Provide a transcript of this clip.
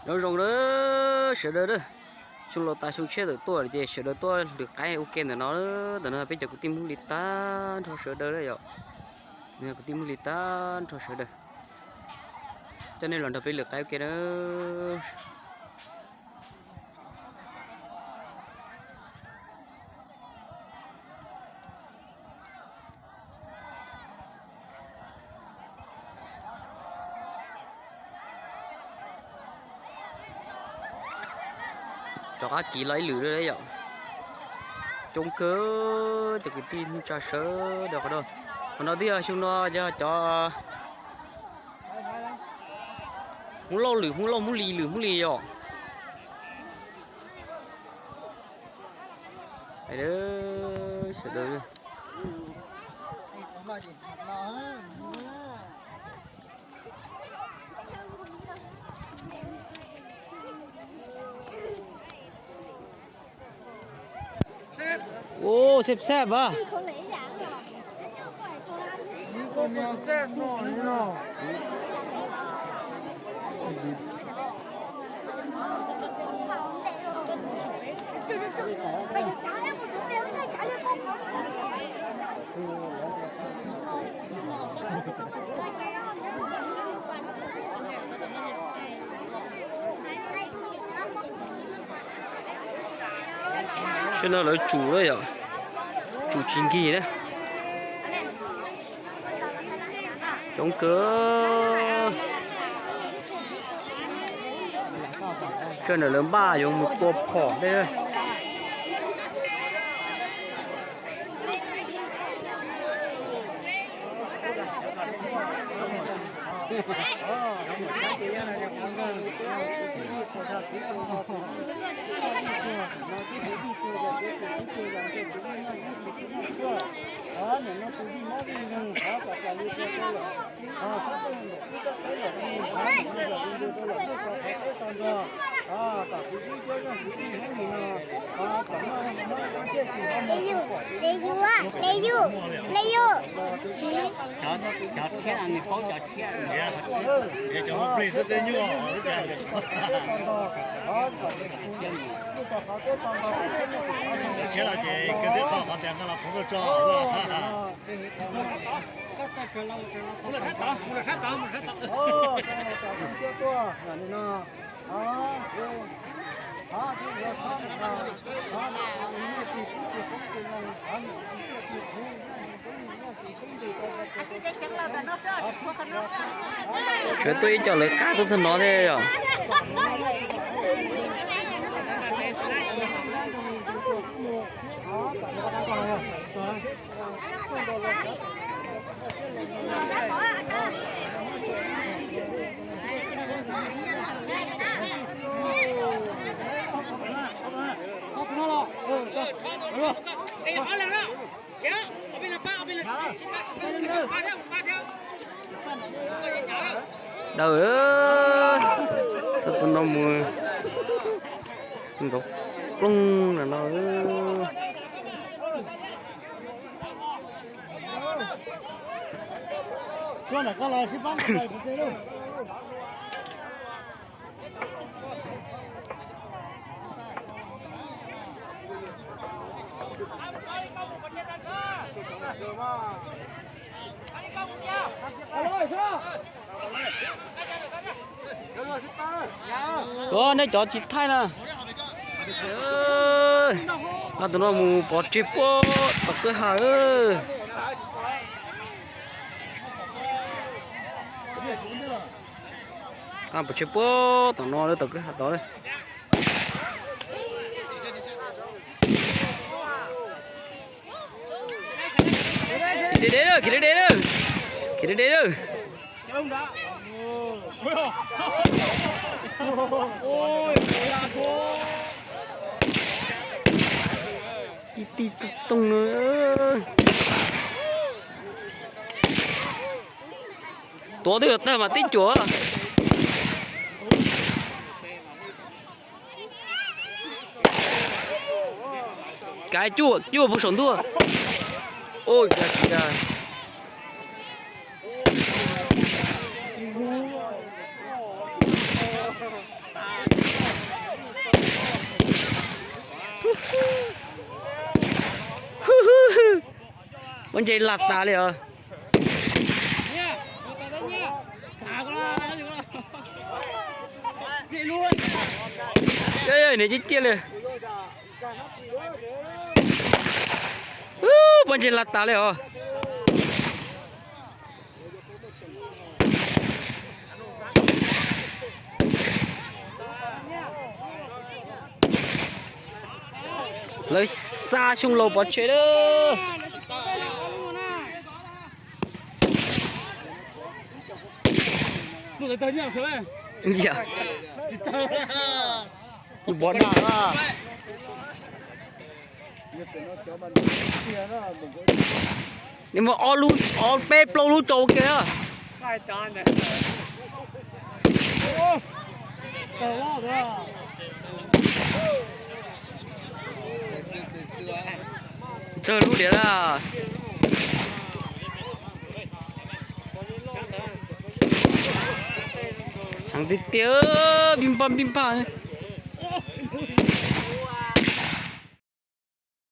Nyob zoo na sawv daws na, xyoo laus tas xyoo tshiab tawm tuaj ces sawv daws tuaj lwm qaib ua ke ntawm no. Ntawm no peb cov kwv tij Hmoob Lis tag nrho sawv daws na yom. Kwv tij Hmoob Lis tag nrho sawv daws, coj nej los nrog peb lwm qaib ua ke na. Rov qab kiv los ib lwm yom. Coob kawg cov kwv tij neej tsa sawv daws qhov no. Qhov no twb yog xyoo no yog cov Hmoob Lauj lwm Hmoob Lauj, Hmoob Lis lwm Hmoob Lis yom. Sawv daws. Ua, xeb xeb as. Sab no lawv tsum na yom, tsum tsis nkig na. Coob kawg. Sab ntawm lawv npaj yuav mus tua phom thiab. Cov thiab nws paub cov thiab. Cov plig xwb twb nyuaj. Tshiab los ces kawg twb qhov qhov tias nqa los pov rau tso. Tsuav tuaj ib co lawv qab tuaj txog no thiab yom. Dawb, xab tus no mus nrov ploog na no. Ua, nej cov tsis thaij na. Nqa tus no mus pov tseg puag tom kwj ha. Nqa pov tseg puag tom no lawm, tom kwj ha tod lawm. Khiav de de lawm, khiav de de lawm, khiav de de lawm. Ib tij tooj na. Tuav twb yog tag mas tib cuam. Kav cuaj, cuaj puag saum ntuj. Ua cas tsis dag. Pob ntseg lag tas li os. Niam ciaj ciaj li. Pob ntseg lag tas li os. Lawv xa xyoo laus pov tseg lawm. Yog. Pov na. Nws muaj ob lub, ob peb plaub lub tso ua ke na. Tsawg lub diam lawm. Heev tiag tiag, pib npaj pib npaj.